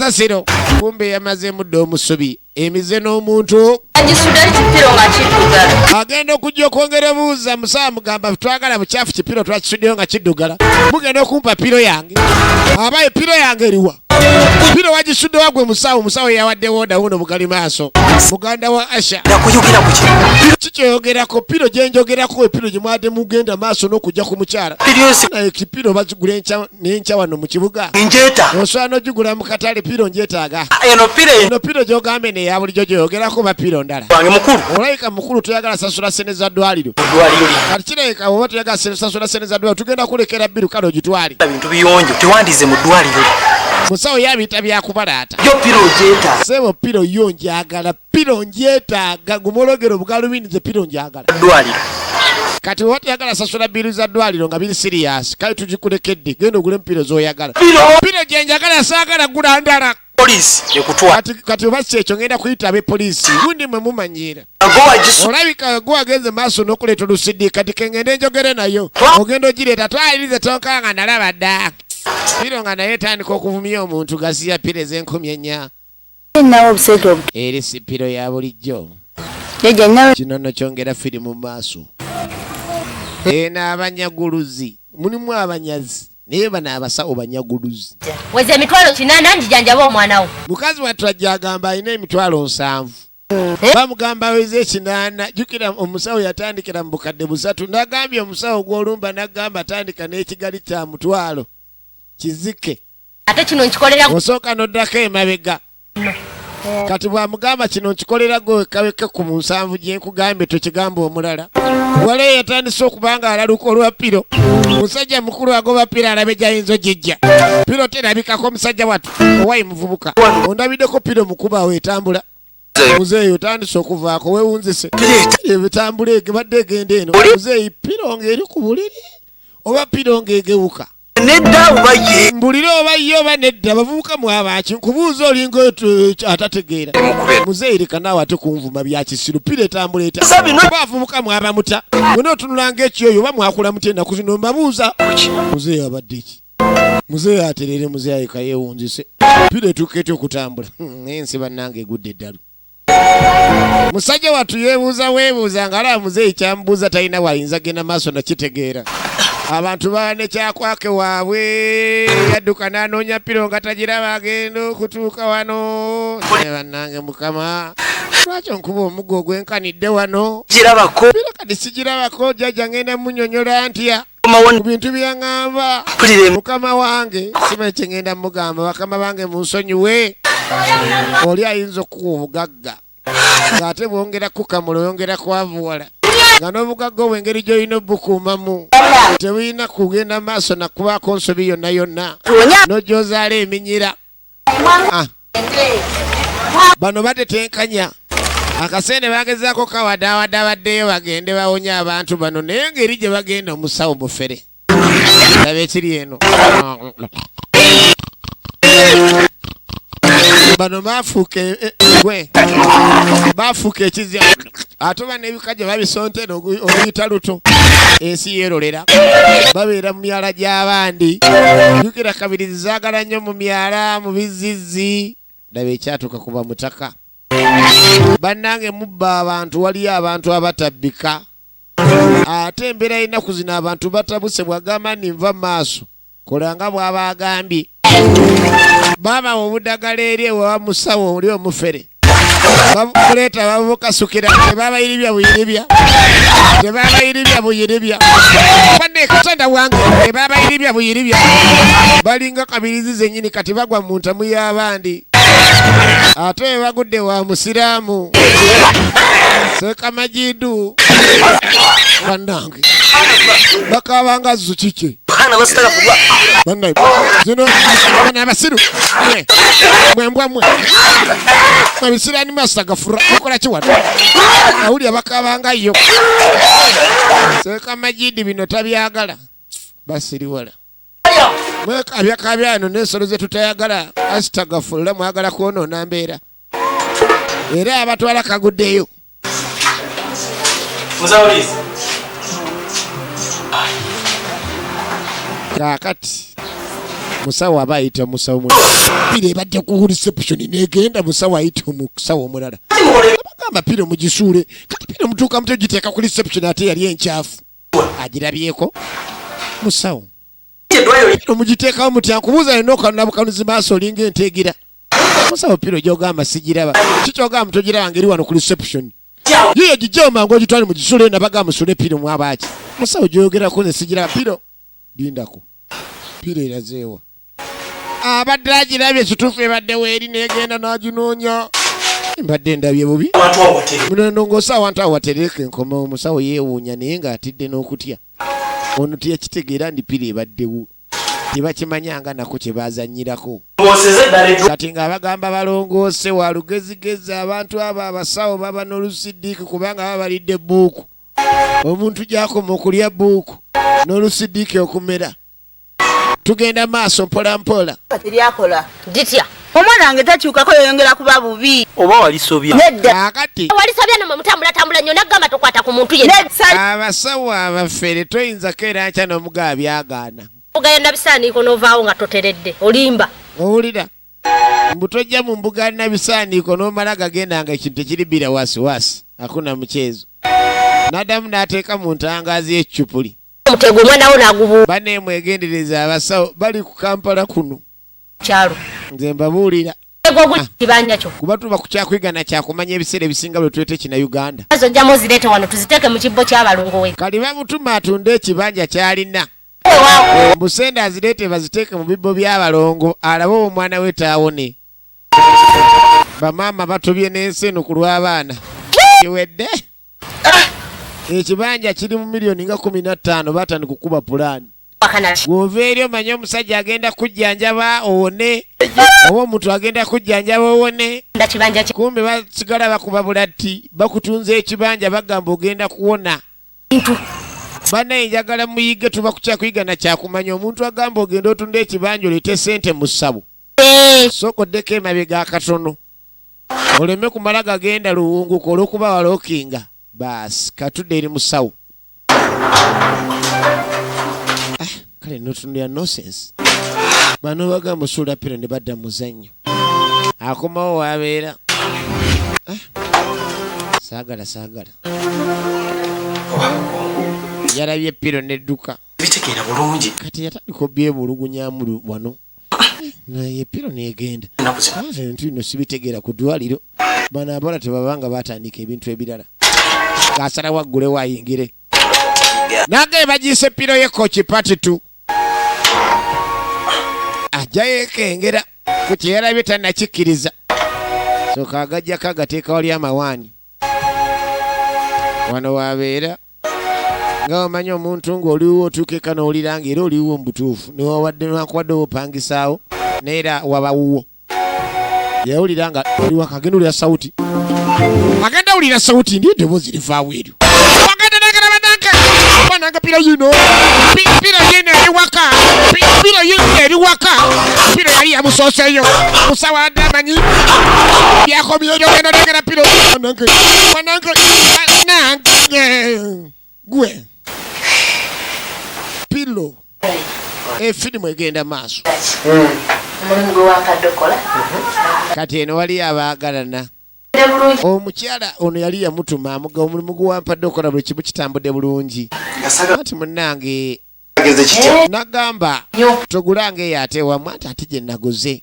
Kasasiro kumbe yamazeemu dda omusubi emize n'omuntu. Agisudde kipiro nga kiddugala. Agenda okujja okwongera obuuza musawo mugamba twagala bukyafu kipiro twakisuddeyo nga kiddugala. Mugenda okumpa piro yange. Aba epiro yange eriwa? Piro wagisuddewa gwe musawo? Omusawo yawadde wooda wuno bugali maaso. Muganda wa Asha. Nakuyogera ku ki? Kikyoyogerako piro gye njogerako epiro gye mwadde mugenda maaso n'okujja ku mukyala. Naye kipiro bazigula enkya n'enkya wano mu kibuga. Njeeta. Osobola n'ogigula mu katale piro ngyetaaga. Eno piro Eno piro gy'ogambye neya bulijjo gyoyogerako ba piro ndala. wange mukulu. Olabika mukulu toyagala sasula ssente za ddwaliro. Ddwaliro li. Kati kirabika oba toyagala sasula ssente za ddwaliro tugenda kulekera bbiru kale ogitwale. Bintu biyonjo tewandize mu ddwaliro. Musawo yabiyita byakubalaata. Yo piro ogyetaaga. Ssebo piro yo njagala piro ngyetaaga gumologero bugalubindi nze piro njagala. Ddwaliro. Kati oba toyagala sasula bbiru za ddwaliro nga biri siriyasi kale tugikulekedde genda ogule piro z'oyagala. Piro. Piro gye njagala saagala gula ndala. Poliisi ekutwala. Kati oba si ekyo ngenda kuyita abepoliisi gundi mwe mumanyiira. Olabika gwe wagenze maaso n'okuleeta olusidi kati kengende njogere nayo ogenda ogireeta twalirize tonka nga nalaba dda piro nga naye etandika okuvumya omuntu gasiya piro ez'enkumi ennya. Nnawo obusente obuto. Eri si piro ya bulijjo. Jjajja nnawo. Kino nno kyongera firimu mu maaso. Eno abanyaguluzi mulimu abanyazi naye bano abasawo banyaguluzi. Weza 800,000 njijanjaba omwana wo. Mukazi wattu ajja agamba alina 70,000. Bamugamba aweze 800. Jjukira omusawo yatandikira mu 3,000. Nagambye omusawo gw'olumba n'agamba tandika n'ekigali kya 50,000 kizike. Ate kino nkikolera Osooka n'oddako emabega. Kati bw'amugamba kino nkikolera gwe wekaweke ku 70 gye nkugambye tokigamba omulala. Wale yatandise okuba nga alaluka olwa piro. Musajja mukulu agoba piro alabe gy'ayinza ogijja. Piro terabikako musajja wattu owayi muvubuka. Ondabiddeko piro mukuba awo etambula. Muzeeyi otandise okuvaako weewunzise. Ebitambula ebadde egenda eno. Muzeeyi piro ng'eri ku buliri oba piro ng'egewuka. Nedda oba ye. Mbulire oba ye oba nedda bavubuka mwabaki nkubuuza olinga atategeera. Muzeeyi leka naawe ate kunvuma bya kisiru piro etambula etya. Oba avubuka mwaba muta mwena otunula ng'ekiyoyo oba mwakula mutya ennaku zino mbabuuza. Muzeeyi abadde ki? Muzeeyi aterere muzeeyi ayika yeewunzise. Piro etuuka etya okutambula? Ensi bannange egudde eddalu. Musajja wattu yeebuuza weebuuza ng'alaba muzeeyi kyamubuuza talina wayinza genda maaso nakitegeera. Abantu baba ne kyakwake waabwe yadduka n'anoonya piro nga tagiraba agenda okutuuka wano. Naye bannange Mukama lwaki onkuba omuggo ogwenkanidde wano? Girabako. Piro kati sigirabako jjajja ngenda munnyonnyola ntya? Ku bintu byaŋŋamba mukama wange simanyi kye ŋŋenda mugamba bakama bange munsonyiwe. Oli ayinza okukuwa obugagga ng'ate bwongera kukamula oyongera kwavuwala nga n'obugagga obwo engeri gy'olina obukuumamu tebulina kugenda maaso na kubaako nsobi yonna yonna n'ojjozaala eminyira. Bano batetenkanya akasente bagezaako kawadaawadde baddeyo bagende bawonye abantu bano naye ngeri gye bagenda omusawo mufere. Laba ekiri eno. Bano baafuuka gwe baafuuka ekizya ate oba n'ebikajjo babisontera oluyita luto ensi yeerolera babeera mu myala gy'abandi. Jjukira kabirizi zaagala nnyo mu myala mu bizizzi. Laba ekyatuuka kuba mutaka. Bannange mubba abantu waliyo abantu abatabbika. Ate embeera y'ennaku zino abantu batabuse bw'agamba nti nva mu maaso kola nga bw'aba agambye. Baaba obuddagala eri ewa musawo oli omufere. Babuleeta babukasukira tebabayiribya buyiribya. Tebabayiribya buyiribya. Banne katonda wange tebabayiribya buyiribya. Balinga kabirizi zennyini kati bagwa mu ntamu y'abandi. Ate we bagudde wa musiraamu. Seekamajidu. Bannange. Bakaabanga zzu kiki? Bannange. Zino bano abasiru. Mwe. Mwe mbwa mwe. Mwe bisiraani mwasagafura. Mukola ki wano? Awulira bakaabanga yo. Seekamajidi bino tabyagala. Basiriwala. Mwekabyakabya ano n'ensolo ze tutayagala asitagafulula mwagala kwonoona mbeera. Era abatwala kaguddeyo. Kaakati. Musawo aba ayita musawo mulala. Pillow ebadde ku reception negenda, musawo ayita omusawo omulala. Abagamba pillow mugisuule. Kati pillow mutuuka mutyo giteeka ku reception ate yali enkyafu. Agirabyeko musawo. Pillow mugiteekawo mutya? Nkubuuza nina okanula bukanuzi maaso olinga enteegira. Musawo, pillow gy'ogamba sigiraba. Kikyogamba togiraba ngeri wano ku reception. Yiyo gijjewo mangu ogitwale mugisuule. Nabaga musule pillow mwabaaki. Musawo, gyoyogerako ne sigiraba pillow. Lindako. Pillow erazeewa? Abadde agirabye kituufu, ebadde weeri negenda n'aginoonya. Mbadde ndabye bubi. Abantu awo watere. Munonongosa awantu awo watereka enkoma. Omusawo yeewuunya naye ng'atidde n'okutya. Ono teyakitegeera ndi pillow ebaddewo. Tebakimanyanga nako kye bazannyirako. Ngoseze ddala eddwaliro. Kati ng'abagamba balongoose wa lugezigezi. Abantu abo abasawo baba n'olusidiiki kubanga baba balidde bbuuku. Omuntu gy'akoma okulya bbuuku n'olusidiiki okumera. Tugenda maaso mpola mpola. Teryakola. Ditya? Omwana wange takyukako, yeyongera kuba bubi. Oba walisobya? Nedda. Kakati Walisobya nomwe mutambulatambula nnyo, naggamba tokwata ku muntu yenna. Nedda. Abasawo abafere toyinza keera nkya n'omugaba byagaana. Mbuga nabisaaniiko n'ovaawo nga toteredde, olimba. Owulira mbu tojja mu mbuga nabisaaniiko n'omala gagenda nga ekintu tekiri bbira wasiwasi akuna mukyezo. N'addamu n'ateeka mu ntangaazi y'eccupuli. Omutego omwana wo n'agubu. Baneemwegendereza, abasawo bali ku Kampala kuno. Kyalo. Nze mbabuulira. Omutego oguli kibanja kyo. Kuba tuba ku kyakwigana kyakumanya ebiseera ebisinga bwe tuleeta ekina Uganda. Ezo ojjamu ozireete wano tuziteeke mu kibbo ky'abalongo we. Kali bamutuma atunde ekibanja ky'alina. Mbusende azireete baziteeke mu bibbo by'abalongo alabe omwana we taawone. Bamaama batobye n'ensi eno ku lw'abaana. Kiwedde. Ekibanja kiri mu miliyoni nga 15, batandika okukuba pulaani. Wakana. Gw'ova eri omanye omusajja agenda kujjanjaba owone oba omuntu agenda kujjanjaba owone. Nda kibanja kye. Kumbe basigala bakuba bulatti, bakutunza ekibanja, bagamba ogenda kuwona. Ntu. Bannaye, njagala muyige, tuba kukyakuyigana kyakumanya. Omuntu agamba ogenda otunda ekibanja oleete sente mu ssabo, sooka oddeko emabega akatono oleme kumala gagenda luwunguka olw'okuba walookinga. Baasi katudde eri musawo. Ah, kale notunulira nonsense. Bano bagamba osuula pillow ne badda mu muzannyo. Akomawo wabeera. Ah, saagala saagala. Yalabye pillow nedduka. Bitegeera bulungi. Kati yatandika obyemulugunyamu wano naye pillow negenda. Ennaku zino. Nze ebintu bino sibitegeera. Ku ddwaliro bano abawala tebabanga batandika ebintu ebirala. Ng'asalawo aggulewo ayingire nange bagiise pillow ye koki part 2. Ajja yeekengera ku kyeyalabye tannakikkiriza. Soka agajjako agateeka wali amawaani wano wabeera nga omanyi omuntu ng'oliwo otuuka eka n'owulira nga era oliwo mu butuufu newawadde newankubadde oba opangisaawo naye era wabawuwo. Yawulira nga oli waka, agenda owulira sawuti, agenda wulira sawuti ndi eddoboozi livaawo eryo. Agenda nagala banange banange, pillow yino, pillow yino eri waka, pillow yino eri waka. Pillow yali yamusooseeyo. Musawo adde amanyi byakomyeyo, genda nagala pillow. Banange banange banange, gwe pillow. Efirimu egenda maaso. Omulimu gwe wampadde okola. Kati eno wali abaagalana. Bulungi. Omukyala ono yali yamutuma amuga omulimu gwe wampadde okola buli kimu kitambudde bulungi. Nga Anti munnange sageze kitya? nagamba nnyo. togulanga eyo ate ewamu anti ate gye naguze.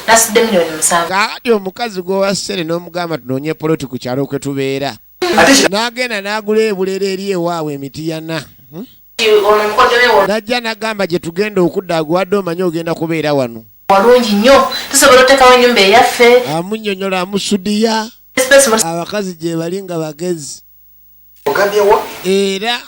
Nasudde miliyoni 7. Kaakati omukazi gw'owa ssente n'omugamba tunoonye poloti ku kyalo kwe tubeera, Ate kira n'agenda n'agula ebulera eri ewaabwe emitiyana. Ono omukoddo we. Najja n'agamba gye tugenda okudda aguwadde omanyi ogenda kubeera wano. Walungi nnyo, tusobola oteekawo ennyumba eyaffe. Amunnyonnyola amusudiya. Space mu- Abakazi gye bali nga bagezi. Ogambye wa? Era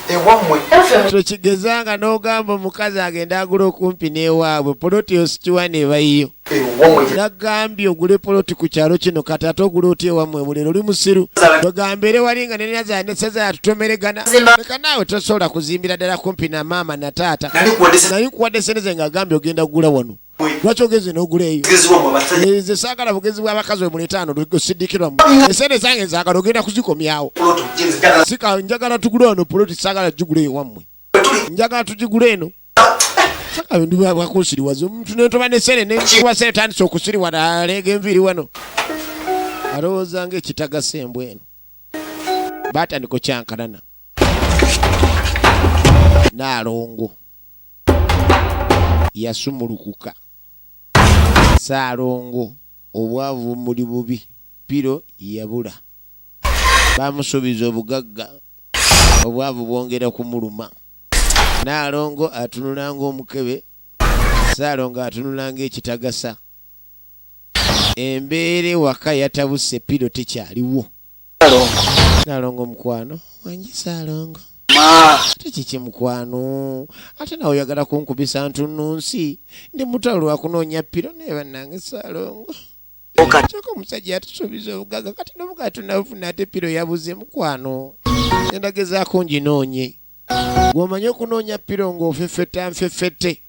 Ewammwe? Ewaffe mu- tokigezanga n'ogamba omukazi agenda agula okumpi n'ewaabwe poloti osikiwa nebayiyo. Ewammwe? Nagambye ogule poloti ku kyalo kino, kati ate ogula otya ewammwe bulero? Oli musiru? Togambere wali nga nenazaneseza tutomeregana. Zimba. Leka naawe, tosobola kuzimbira ddala kumpi na maama na taata. Nali kuwadde sente. Nali nkuwadde sente ze nga agambye ogenda kugula wano, lwaki ogeze n'ogula eyo? Bugezi bwammwe abasajja. Nze saagala bugezi bw'abakazi bwe muleetaano osidikirwamu. Esente zange nzaagala, ogenda kuzikomyawo. Poloti njagala. Sika njagala tugule wano poloti, saagala gigula ewammwe. Tuli Njagala tugigule eno. Saka bintu bwakusiriwaza omuntu nentoba nesere nekuwa sere tandise okusiriwala aleega enviiri wano alowooza nga ekitagasa embwa eno. Batandika okyankalana. Naalongo yasumulukuka. Saalongo obwavu muli bubi, piro yabula. Bamusuubiza obugagga, obwavu bwongera kumuluma. Naalongo atunula ng'omukebe, Saalongo atunula ng'ekitagasa. Embeera ewaka yatabuse, piro tekyaliwo. Naalongo mukwano wangi, Saalongo ate kiki mukwano, ate nawe oyagala kunkubisa ntununsi, ndi mutalo lwakunoonya piro naye bannange Saalongo. Kyokka omusajja yatusuubiza obugagga, kati n'obugagga tunabufuna, ate piro yabuze mukwano. Endagezaako nginoonye. Gw'omanyi okunoonya piro ng'ofeffeta nfeffete.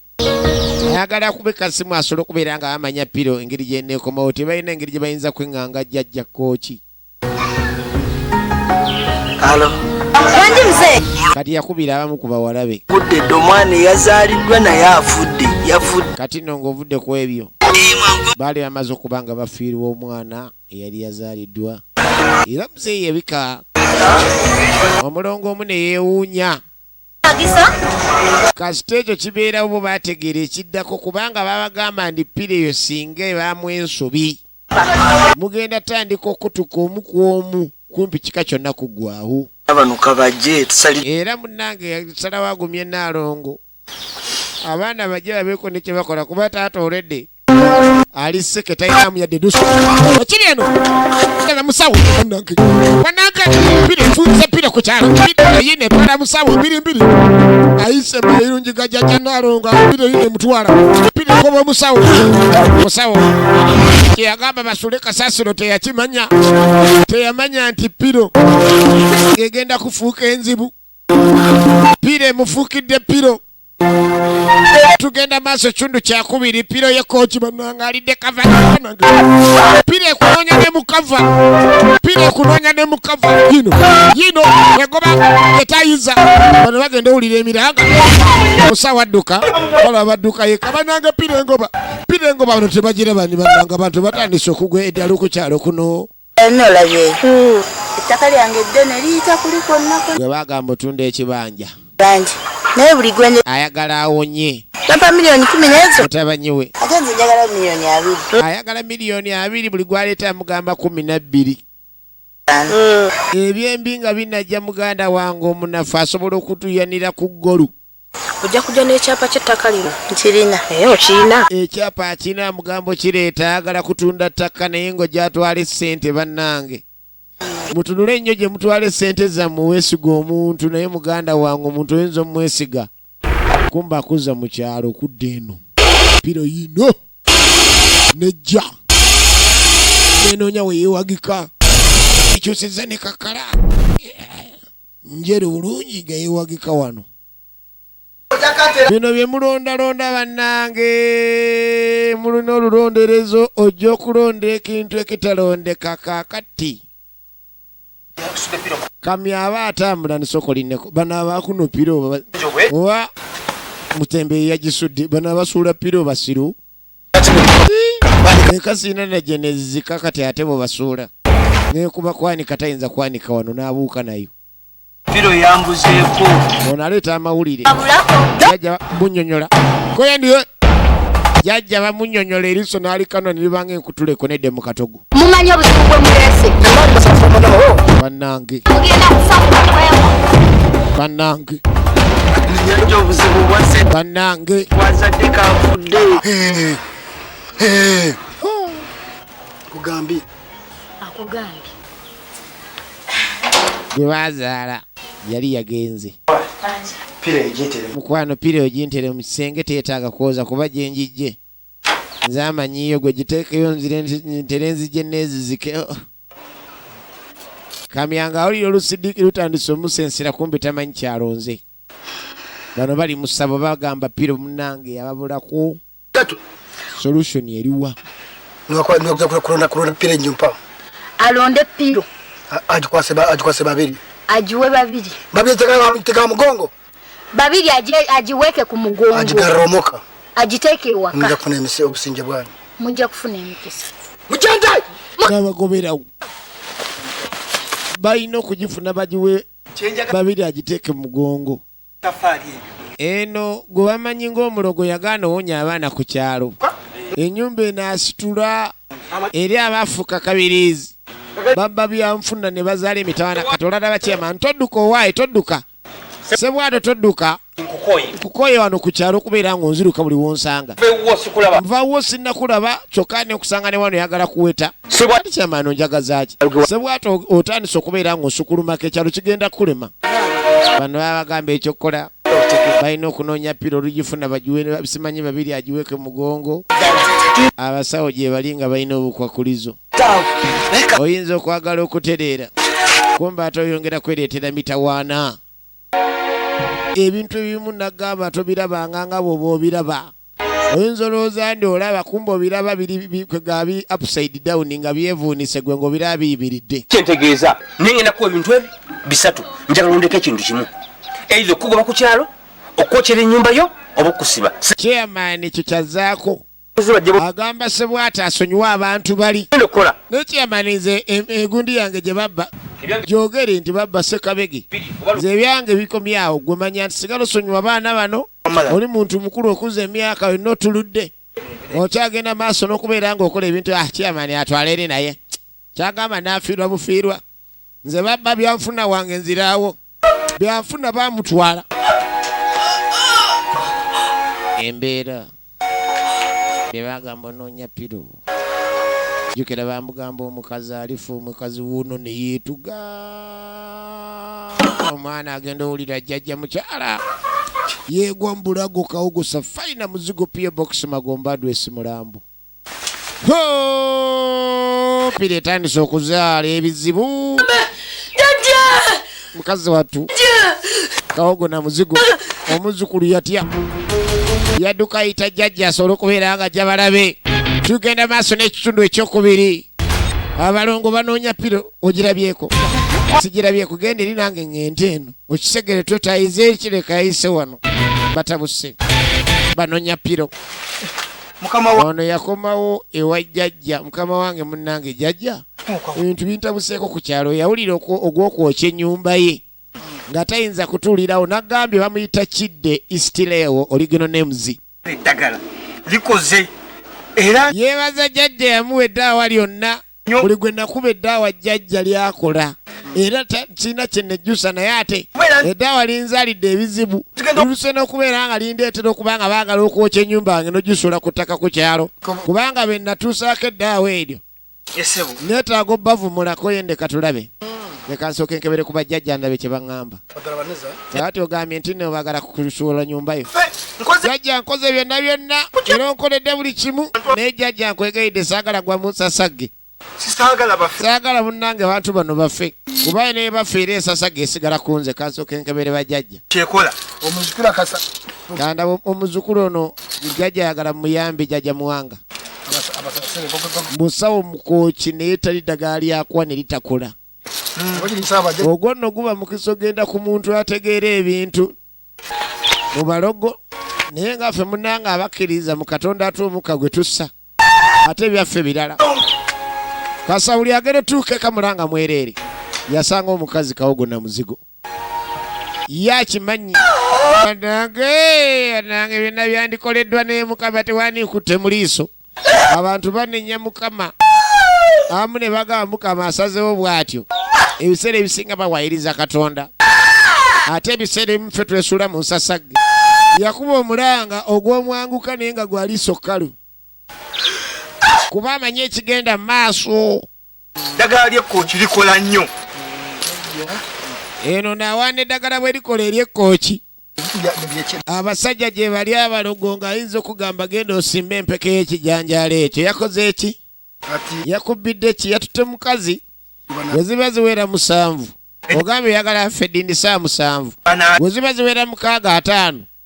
Ayagala akube kasimu asobole okubeera nga bamanya piro engeri gyeneekomawo, tebalina engeri gye bayinza kweŋŋanga jjajja kooki. Alo. Wangi mzee. Kati yakubira abamu ku bawala be. Afudde dda, omwana eyazaaliddwa naye afudde, yafudde. Kati nno ng'ovudde ku ebyo, baali bamaze okuba nga bafiirwa omwana eyali yazaaliddwa, era muzeeyi yebika omulongo omu ne yeewuunya. Kasita ekyo kibeerawo bo bategeera ekiddako, kubanga babagamba nti piro eyo singa ebaamu ensobi mugenda tandika okutuka omu ku omu kumpi kika kyonna kuggwawo. Bano kabajje tusali. Era munnange yasalawo agumye Naalongo, abaana bajje babeeko ne kye bakola, kuba taata olwedde ali seke talinamu yadde dusu. Ekiri eno ddala musawo bannange, bannange piro efunze, piro ku kyalo eyina etwala musawo mbiri mbiri ayise mayirungi ga jjajja Naalongo, piro eyina emutwala, piro ekoba omusawo. Musawo kyeyagamba basule kasasiro teyakimanya, teyamanya nti piro egenda kufuuka enzibu. Piro emufuukidde piro. Tugenda maaso, kitundu kyakubiri. Piro ye kooki bannange alidde kava. Bannange piro ekunoonya ne mukava, piro ekunoonya ne mukava yino yino egoba etayiza. Bano bagenda owulira emiranga, musawo adduka, balaba badduka yeka. Bannange piro engoba, piro engoba. Bano tebagiraba ni bannange, abantu batandise okugwa eddalu ku kyalo kuno. Nolabye ettaka lyange eddene liyita kuli kwonna. Gwe bagamba otunda ekibanja. Bangi naye buli gwenye ayagala awonye bampa 10 miliyoni ezo. Mutabanyi we. Ate nze njagala 20 miliyoni. Ayagala 20 miliyoni, buli gwaleeta amugamba 12. Ebyembi nga binajja, muganda wange omunafu asobola okutuyanira ku ggolu. Ojja kujja n'ekyapa ky'ettaka lino. Nkirina. Naye okirina? Ekyapa akina, mugambo kireeta. Ayagala kutunda ttaka naye ngo gyatwala essente. Bannange mutunule ennyo gye mutwala essente zammwe. Weesiga omuntu, naye muganda wange omuntu oyinza omwesiga kumba akuzza mu kyalo okudda eno. Piro yino nejja nenoonya weyeewagika, ekyusiza ne kakala njeru bulungi nga yeewagika wano. Bino bye mulondalonda bannange, mulina olulonderezo, ojja okulonda ekintu ekitalondeka. Kaakati kamya aba atambula nisokolineko. Bano abakuno piro oba mutembeyi yagisudde. Bano abasuula piro basiru eka siina najenezika. Kati ate bwe basuula nekuba kwanika, tayinza kwanika wano n'abuuka nayo. Piro yambuzeeko. Ono aleeta amawulire, jajja munyonyola koyendiyo, jajja bamunyonyola eriiso n'alikano ne libanga enkutuleko nedde mu katogo. Mumanyi obuzibu bwe muleese. Bannange. Mugenda kufa mugwemu. Bannange. Jjajja obuzibu bwazze. Bannange. Wazadde kanfudde. Kugambye. Akugambye. Gwe bazaala yali yagenze. Piro egintere. Mukwano, piro ogintere mu kisenge, teetaaga kwoza kuba gyenjijje nze amanyiyo. Gwe giteekeyo nzire ntere nzije neezizike. Oh. Kamyanga awulira olusidiki lutandise omusensera, kumbi tamanyi kyalonze. Bano bali mu ssabo bagamba piro munange yababulako. Tatu. Solution eriwa? Kulonda kulonda piro ennyumpa. Alonde piro. Agikwase babiri. Agiwe babiri. Babiri tegala mugongo. Babiri agiweeke ku mugongo. Agigarra omuka. Agiteeke ewaka. Mujja kufuna emisi obusinge bwanyu. Mujja kufuna emikisa. Mugende! N'abagoberawo. Balina okugifuna bagiwe Babiri agiteeke mu mugongo. Eno gwe bamanyi ng'omulogo yagaana owonya abaana ku kyalo. Ennyumba eno asitula eri abaafuuka kabiriizi. Babba byanfuna ne bazaala emitawaana kati olaba kyema ntodduka owaaye todduka. Ssebwato todduka. Nkukoye wano ku kyalo okubeera ng'onziruka buli w'onsanga. Nva wo sinnakulaba kyokka ne nkusanga ne wano oyagala kuweta. Kati kyamaani onjagaza ki? Ssebwato otandise okubeera ng'osukulumako ekyalo kigenda kukulema. Bano babagamba ekyokukola balina okunoonya piro olugifuna bagiwe simanyi babiri agiweke mugongo. Abasawo gye bali nga balina obukwakulizo. Oyinza okwagala okutereera kumbe ate oyongera kwereetera mitawaana. Ebintu ebimu nagamba tobirabanga nga bw'oba obiraba. Oyinza olowooza ndi olaba kumbe obiraba biri kwega bi upside down nga byevuunise gwe ng'obiraba biyimiridde. Kyentegeeza naye ngenda kuwa ebintu ebi bisatu, njagala ondeko ekintu kimu, either okukugoba ku kyalo, okwokyera ennyumba yo oba okukusiba. Chairman ekyo kyazzaako agamba Ssebwate asonyiwe abantu bali. Naye chairman nze egundi yange gye babba gyogere nti babba Ssekabege, nze ebyange bikomye awo, gwe manya nti sigala osonyiwa baana bano, oli muntu mukulu okuza emyaka yonna otuludde okyagenda maaso n'okubeera ng'okola ebintu. Chairman atwale eri naye kyagamba n'afiirwa bufiirwa, nze babba byanfuna wange nziraawo. Byanfuna bamutwala. Embeera bye bagamba onoonya piro, jjukira bamugamba omukazi alifa, omukazi wuuno ne yeetuga omwana agenda owulira jjajja mukyala yeegwa mu bulago kawogo safari na muzigo P.O. Box Magomba address Mulambo. Ho! Piro etandise okuzaala ebizibu. Mukazi wattu kawogo na muzigo omuzzukulu yatya yadduka ayita jjajja asobole okubeera nga ajja balabe. Tugenda maaso n'ekitundu ekyokubiri. Abalongo banoonya piro ogirabyeko sigirabyeko genda eri nange ŋŋende eno okisegere twetayize ekireka yayise wano batabuse banoonya piro. Ono yakomawo ewa jjajja mukama wange munnange jjajja ebintu bintabuseeko ku kyalo yawulira ogw'okwokya ennyumba ye nga tayinza kutuulirawo n'agambye bamuyita Kidde Istileewo original names. Eddagala likoze era yeebaza jjajja yamuwa eddaawa lyonna buli gwe nakuba eddaawa jjajja lyakola era kirina kye nejjusa naye ate eddaawa linzaalidde ebizibu luluse n'okubeera nga lindeetera okuba nga baagala okwokya ennyumba yange n'ogisuula ku ttaka ku kyalo kubanga be natuusaako eddaawa eryo neetaaga obbavumulako ye ndeka tulabe leka nsooke nkebere ku bajjajja ndabe kye baŋŋamba. Ati ogambye nti nno baagala kukusuula nyumba yo. Jjajja nkoze byonna byonna era onkoledde buli kimu naye jjajja nkwegayidde saagala gwa mu nsasagge. Saagala munnange bantu bano bafe kuba ne bafe era ensasagge esigala ku nze kansooke nkebere bajjajja. Kyekola. Omuzukulu akasa. Kanda omuzukulu ono jjajja ayagala muyambe jjajja Muwanga. Musawo mukooki naye tali ddagala lyakuwa ne litakola. Ogwo nno guba mukisa ogenda ku muntu ategeera ebintu mu balogo naye nga ffe munnange abakkiriza mu Katonda ate omukka gwe tussa ate ebyaffe birala. Kasawuli agenda otuuka eka mulanga mwereere yasanga omukazi kawogo na muzigo. Ye akimanyi. Bannange, bannange byonna byandikoleddwa naye Mukama tewandiikutte mu liiso. Abantu banenya Mukama abamu ne bagamba Mukama asazeewo bw'atyo. Ebiseera ebisinga bawayiriza Katonda ate ebiseera ebimu ffe twesuula mu nsasagge. Yakuba omulanga ogw'omwanguka naye nga gwa liiso kkalu kuba amanyi ekigenda mu maaso. Eddagala ly'ekkooki likola nnyo. Eno nawaana eddagala bwe likola ery'ekkooki. Abasajja gye bali abalogo ng'ayinza okugamba genda osimbe empeke y'ekijanjaalo ekyo. Yakoze eki? Yakubbidde ki? Yatutte mukazi. Bwe ziba ziwera 7. Ogambye oyagala affe eddindi ssaawa 7. Bwe ziba ziwera 6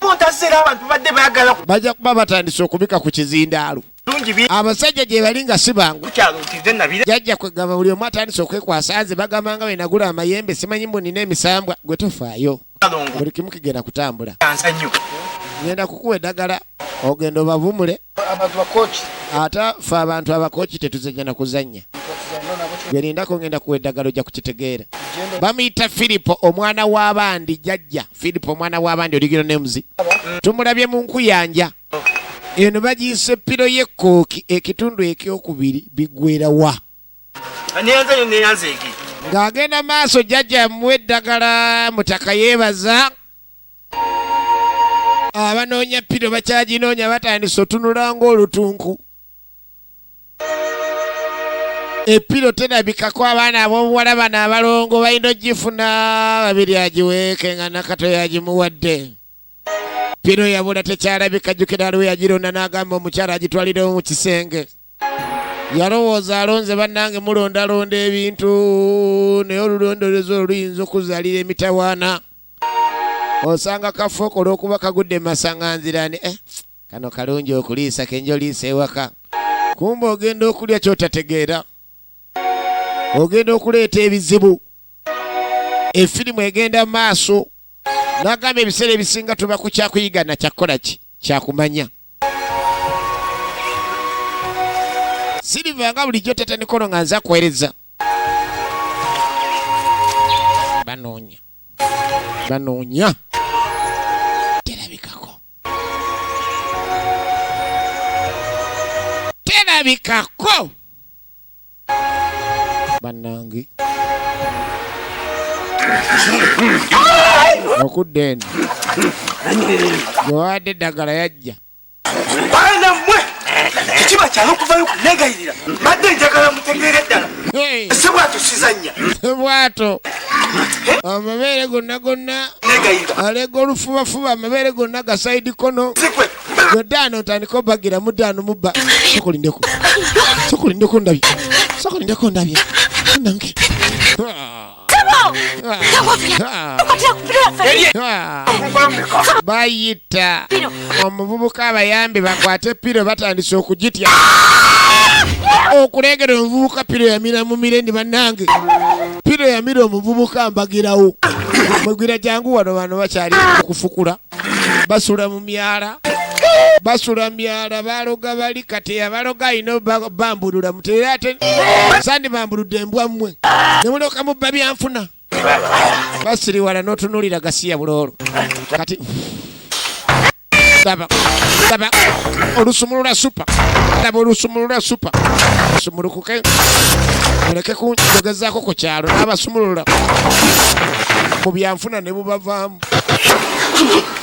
5. Bajja kuba batandise okubika ku kizindaalo. Abasajja gye bali nga si bangu. Jajja kwegamba buli omu atandise okwekwasa nze bagamba nga bwe nagula amayembe simanyi mbu nina emisambwa. Gwe tofaayo, buli kimu kigenda kutambula. Ngenda kukuwa eddagala ogenda obavumule. Ate ffe abantu abakoki tetuzannya na kuzannya. Gwe lindako ngenda kuwa eddagala ojja kukitegeera. Bamuyita Firipo omwana w'abandi. Jajja Firipo omwana w'abandi original names. Tumulabye mu nkuyanja eno bagiyise piro y'ekkooki ekitundu ekyokubiri bigwera wa. Ng'agenda maaso jjajja amuwa eddagala mutaka yeebaza. Abanoonya piro bakyaginoonya batandise otunula ng'olutunku. Epiro terabikako abaana ab'obuwala bano abalongo balina ogifuna babiri agiweeke nga Nakato yagimuwadde. Piro yabula tekyalabika. Jjukira aliwo yagironda n'agamba omukyala agitwalirewo mu kisenge. Yalowooza alonze. Bannange mulondalonda ebintu naye olulondoolezo olwo luyinza okuzaalira emitawaana. Osanga kafooko olw'okuba kagudde mu masaŋŋanzira ni kano kalungi okuliisa kenja oliisa ewaka. Kumbe ogenda okulya ky'otategeera, ogenda okuleeta ebizibu. Efirimu egenda mu maaso n'agamba ebiseera ebisinga tuba ku kyakuyigana kyakukola ki kyakumanya. Siriva nga bulijjo tata Nikolo nga nze akuweereza. Banoonya banoonya terabikako terabikako bannange. Okudda eno gwewadde eddagala yajja. Baana mmwe, tekiba kyalo okuvayo kunegayirira. Badde njagala mutegeere ddala. Hey! Sebwato sizannya. Bwato amabeere gonna gonna Negayirira. Alega olufubafuba amabeere gonna gasaidi kono. Zikwe. Gwedaano otandika obagira mudaano mubba. Sokolindeko, sokolindeko, ndabye, sokolindeko, ndabye nange. Bayita omuvubuka abayambi bakwate piro. Batandise okugitya okulegera omuvubuka. Piro yamira mu mirendi. Bannange, piro yamira omuvubuka mbagirawo. Mugwira jangu wano. Bano bakyali okufukula, basula mu myala, basula myala. Baloga bali kati abaloga alina bambulula muterera ate sandi bambuludde embwa mmwe ne mulyoka mubba byanfuna. Basiriwala n'otunuulira gasiya buloolo. Kati laba, laba olusumulula supa, laba olusumulula supa. Sumulukuke muleke kunjogezaako ku kyalo. N'abasumulula mu byanfuna ne bubavaamu.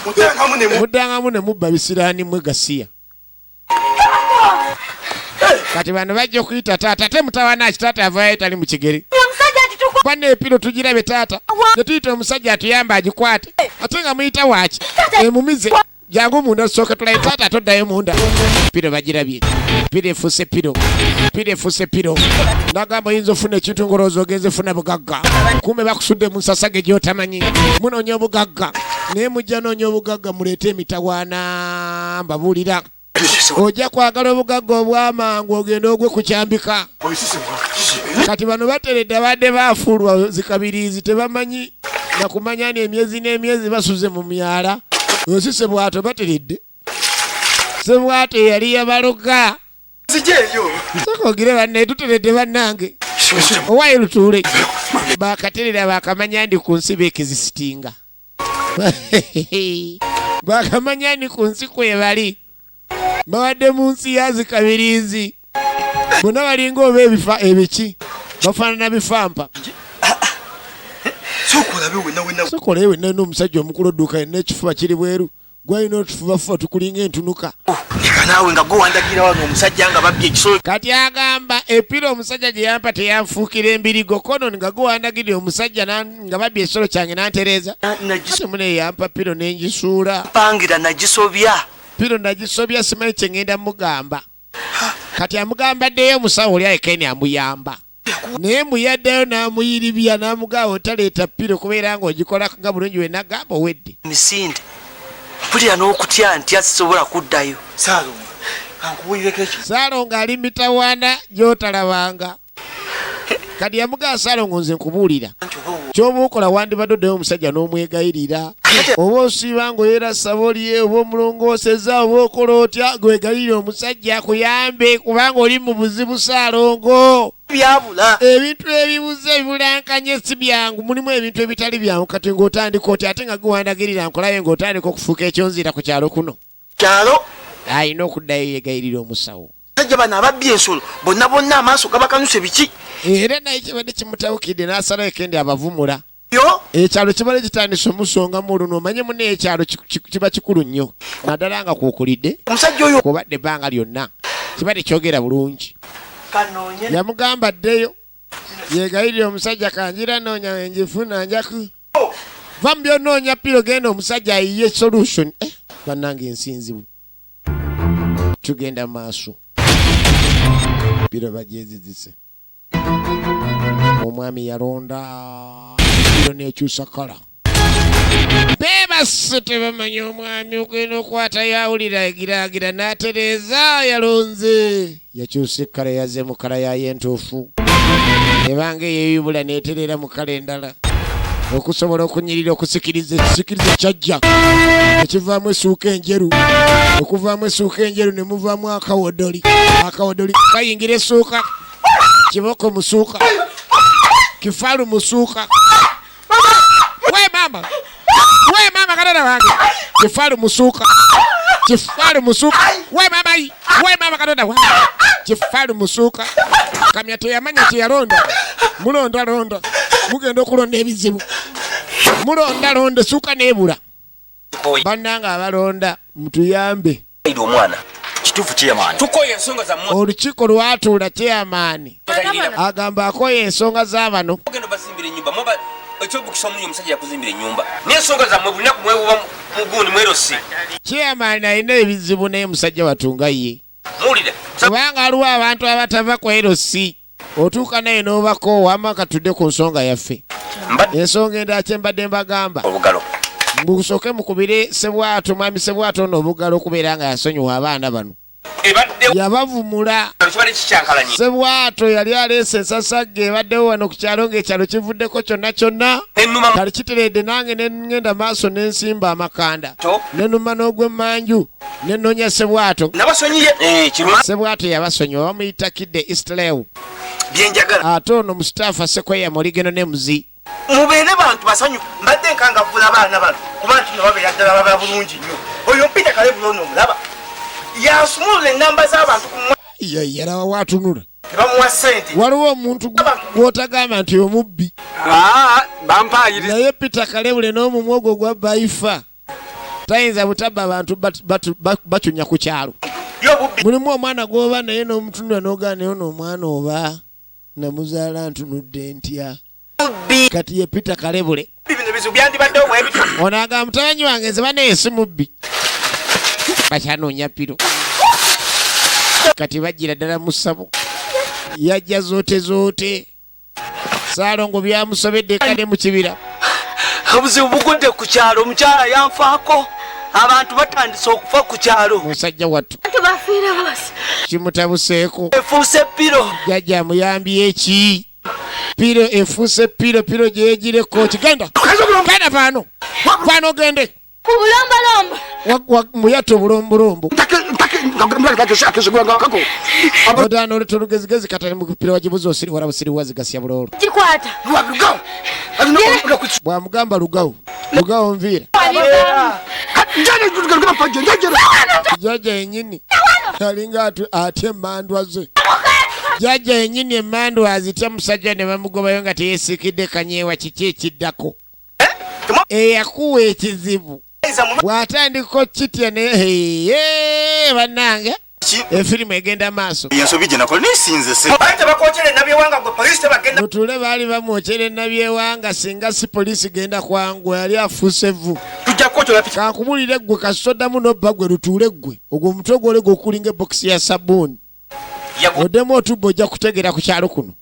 Mutangamu ne Muddangamu ne mubba bisiraani mmwe gasiya. Kati bano bajja okuyita taata ate mutawana ki taata avaayo tali mu kigere. Omusajja atutuku. Bwana epiro tugirabe taata ne tuyita omusajja atuyambe agikwate ate nga muyita waaki emumize. Jangu munda tusooke tulabe taata ate oddayo munda. Piro bagirabye, piro efuuse piro, piro efuuse piro. Nagamba oyinza ofuna ekintu ng'olowooza ogenze funa bugagga, kumbe bakusudde mu nsasage gy'otamanyi. Munoonya obugagga naye mujja noonya obugagga muleete emitawaana. Mbabuulira ojja kwagala obugagga obw'amangu ogenda ogwe ku kyambika. Kati bano bateredde abadde bafuulwa zikabiriizi tebamanyi nakumanya ni emyezi n'emyezi basuze mu myala. Osi sebwato bateredde, sebwato eyali yabaloga. Nzijeeyo. Sokogire banne tuteredde bannange owaye lutuule bakaterera bakamanya ndi ku nsi beekizisitinga bakamanya ndi ku nsi kwe bali babadde mu nsi yazikabiriizi bonna balinga oba ebifa ebiki bafaanana bifampa. Sooka olabe wenna wenna. Sokola wenna n'omusajja omukulu odduka yenna ekifuba kiri bweru gwalina otufubafuba tukulinga entunuka. Leka naawe nga gwe wandagira wano omusajja nga babbye ekisolo. Kati agamba epira omusajja gye yampa teyanfuukira embirigo kono nga guwandagirira omusajja nga babbye ekisolo kyange nantereeza. Ate mune yampa piro nenjisuula. Nagipangira nagisobya. Piro nagisobya simanyi kye ngenda mugamba. Kati amugamba ddeyo omusawo oli ayekeni amuyamba naye muyaddayo n'amuyiribya n'amugamba otaleeta piro kubeera ng'ogikola nga bulungi we nagamba owedde. Misinde mpulira n'okutya ntya sisobola kuddayo. Saalongo. Kankubuulireko eki. Saalongo ali mitawaana gy'otalabanga. Kati yamugamba Saalongo nze nkubuulira. Ky'oba okola wandibadde oddayo omusajja n'omwegayirira. Oba osiiba ng'oyera ssabo lye oba omulongooseza oba okola otya gwegayirire omusajja akuyambe kubanga oli mu buzibu Saalongo. Byabula. Ebintu ebibuze ebibulankanye si byangu, mulimu ebintu ebitali byangu kati ng'otandika otya ate nga gwe nkolayo ng'otandika okufuuka ekyonziira ku kyalo kuno. Kyalo. Alina okuddayo yeegayirira omusawo. Abasajja bano ababbye ensolo bonna bonna amaaso gabakanuse biki? Era naye kibadde kimutabukidde n'asalawo ekendi abavumula. Yo. Ekyalo kibadde kitandise omusongamu oluno omanye munne ekyalo kiba kikulu nnyo naddala nga kw'okulidde Omusajja oyo. kw'obadde ebbanga lyonna kibadde kyogera bulungi. Kanoonye. Yamugamba addeyo yeegayirire omusajja kanjira noonya wenjifuna njaku va mu byonoonya piro genda omusajja ayiye solution. Bannange ensi nzibu. Tugenda maaso. Piro bagyezizise. Omwami yalonda piro n'ekyusa kala. Beebase tebamanyi omwami ogenda okwata yawulira egiraagira n'atereeza yalonze. Yakyusa ekkala yazze mu kkala yaayo entuufu. Ebanga eyeeyubula n'etereera mu kkala endala. Okusobola okunyirira okusikiriza ekisikiriza kyajja ekivaamu essuuka enjeru. Okuvaamu essuuka enjeru ne muvaamu akawodoli. Akawodoli kayingira essuuka. Kiboko musuuka. Kifalu musuuka. We mama. We mama kadada wange. Kifalu musuuka. Kifalu musuuka. We mama yi. We mama kadada wange. Kifalu musuuka. Kamya teyamanya kyeyalonda. Mulonda londa. Mugenda okulonda ebizibu. Mulonda londa essuuka n'ebula. Bannange abalonda mutuyambe. Omwana. Kituufu chairman. Tukoye ensonga zammwe. Olukiiko lwatuula chairman. Agamba akoye ensonga z'abano. Ogenda obazimbira ennyumba. Mwoba ekyobukisa omuli omusajja yakuzimbira ennyumba. N'ensonga zammwe buli lunaku mwewuba mugundi mwerosi. Chairman alina ebizibu naye musajja wattu nga ye. Muwulira. Kubanga waliwo abantu abatava ku LC. Otuuka naye n'obakoowa ama katudde ku nsonga yaffe. Ensonga endala kye mbadde mbagamba. Obugalo. Mbusooke mukubire Ssebwato, mwami Ssebwato ono obugalo okubeera nga yasonyiwa abaana bano. Yabavumula. Ssebwato yali aleese ensasagge ebaddewo wano ku kyalo ng'ekyalo kivuddeko kyonna kyonna. Kali kiteredde nange ne ŋŋenda maaso ne nsimba amakanda. Ne numa n'ogw'emmanju ne nnoonya Ssebwato. Ssebwato yabasonyiwa bamuyita Kidde Eastlew. Byenjagala. Ate ono Mustafa Ssekweya Oligeno ne Mzi. Mubeere bantu basanyufu. Mbadde nkangavvula abaana bano kuba nti nno babeera ddala baba bulungi nnyo. Oyo Peter Kalebula ono omulaba yasumulula ennamba z'abantu ku Yalaba waatunula. Ne bamuwa ssente. Waliwo omuntu gw'otagamba nti omubbi. Bampaayiriza. Naye Peter Kalebule n'omumwa ogwo gwa Baifa tayinza butabba abantu bacunya ku kyalo. Mulimu omwana gw'oba naye n'omutunula n'ogaana naye ono omwana oba namuzaala ntunudde ntya. Kati ye Peter Kalebule. Bino bizibu byandibaddewo bwe bityo. Ono agamba mutabani wange nze bannaye si mubbi. Bakyanoonya piro. Kati bajjira ddala mu ssabo. Yajja zoote zoote. Ssaalongo byamusobedde kale mu kibira. Obuzibu bugudde ku kyalo, omukyala yanfaako. Abantu batandise okufa ku kyalo. Musajja wattu. Abantu bafiire bose. Kimutabuseeko. Efuuse piro. Jjajja amuyambye ki? Piro efuuse piro, piro gyegireko ki? Genda. Genda vaano. Vaano ogende. Ku bulombolombo. Muyate obulombolombo. Odaana oleta olugezigezi katali mu piro wagibuza osiriwala busiriwazi gasya buloolo. Gikwata. Bw'amugamba lugawo. Lugawo nviira. Jjajja yennyini alinga atya emmandwa ze. Jjajja yennyini emmandwa azitya musajja ne bamugobayo nga teyeesiikidde kanyeewa kiki ekiddako. Eyakuwa ekizibu bw'atandika okukitya ne hee bannange efirimu egenda maaso. Ensobi gye nakola naye sinze se. Baali tebakwokera ennabyewanga gwe poliisi tebagenda. Mutule baali bamwokyera ennabyewanga singa si poliisi genda kwangu yali afuuse vvu. Tujja kukwokyera piki. Kankubulire ggwe kasita oddamu n'obba ggwe lutuule ggwe ogwo omutwe gwole gw'okulinga ebokisi ya sabbuuni. Oddemu otubba ojja kutegeera ku kyalo kuno.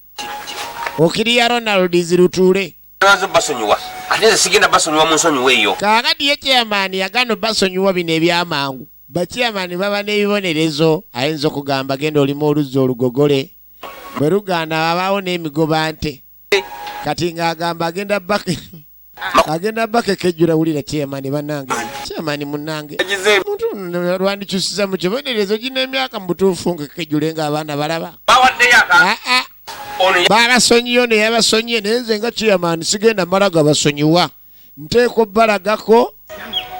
Okiriya Ronald zirutuule. Nze basonyiwa. Ate nze sigenda basonyiwa mu nsonyiwa eyo. Kaakati ye chairman yagaana obasonyiwa bino eby'amangu. Bakyamani baba n'ebibonerezo. Ayinza okugamba genda olimu oluzzi olugogole, bwe lugaana babaawo n'emigoba nte. Kati ng'agamba agenda bake agenda bakekejjula. Wulira chairman bannange, chairman munnange, muntu lwandikyusiza mu kibonerezo gino emyaka mu butuufu nkekejjule ng'abaana balaba. Bawaddeyo aka Ah, ah. Ono Babasonyiye, ono yabasonyiye, naye nze nga chairman sigenda mala gabasonyiwa, nteekwa obbalagako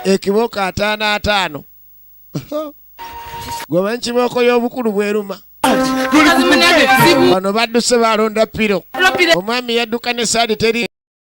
ekibooko 50 50. Gwe kibooko y'obukulu bweruma. Bano badduse balonda piro, omwami yadduka ne saadi teri.